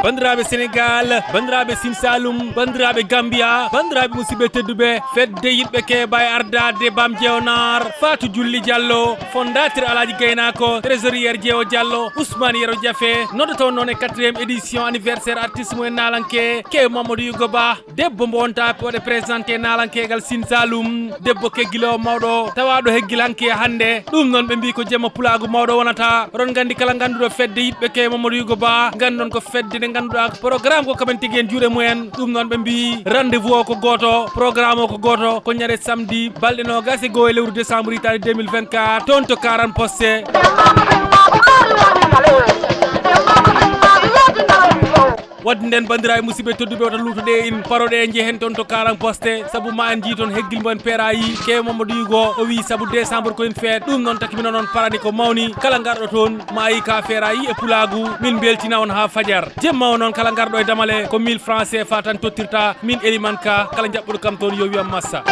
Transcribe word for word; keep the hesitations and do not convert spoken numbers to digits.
Bandiraɓe Senegal, bandiraɓe Sine Saloum, bandiraɓe Gambia, bandiraɓe musidɓe tedduɓe, fedde yiɗɓe keɓa e ardade Bam Jeonar, Fatou Julli Diallo, fondateur Alaji Gaynako, trésorier Jewo Diallo, Ousmane Yero Diafe, noddoto noon e quatrième édition anniversaire artiste mumen naalanke, ke Mamadou Yugo Ba, debbo mo wonta waɗe présenté naalankegal Sine Saloum, debbo keggiloowo mawɗo, tawaɗo heggil hanke e hannde. Ɗum noon ɓe mbi ko jemma pulaagu mawɗo wonata. Oɗon nganndi kala ngannduɗo fedde yiɗɓe ke Mamadou Yugo Ba, nganndon ko fedde nde ngannduɗaa ko programme ko kamen tigi en juuɗe mumen. Ɗum noon ɓe mbi rendez-vous o ko gooto, programme o ko gooto, ko ñande samedi, balɗe noogas e go'o e lewru décembre hitaande deux mille vingt-quatre, toon to Karane Poste. Wadde nden, banndiraaɓe musidɓe tedduɓe, wata luutoɗe en, paroɗe en, njehen toon to Karane Poste, sabu ma en njii toon heggil mo en P R A I, Kew Mamadou Yugo, o wii sabu décembre ko en feet, ɗum noon taki mino noon parani ko mawni, kala ngarɗo toon, ma a yii ka P R A I e pulaagu, min mbeltina on haa fajar. Jemma o noon, kala ngarɗo e damale, ko mille francs C F A tan tottirta, min Eliman Ka, kala njaɓɓuɗo kam toon yo wiyam massa.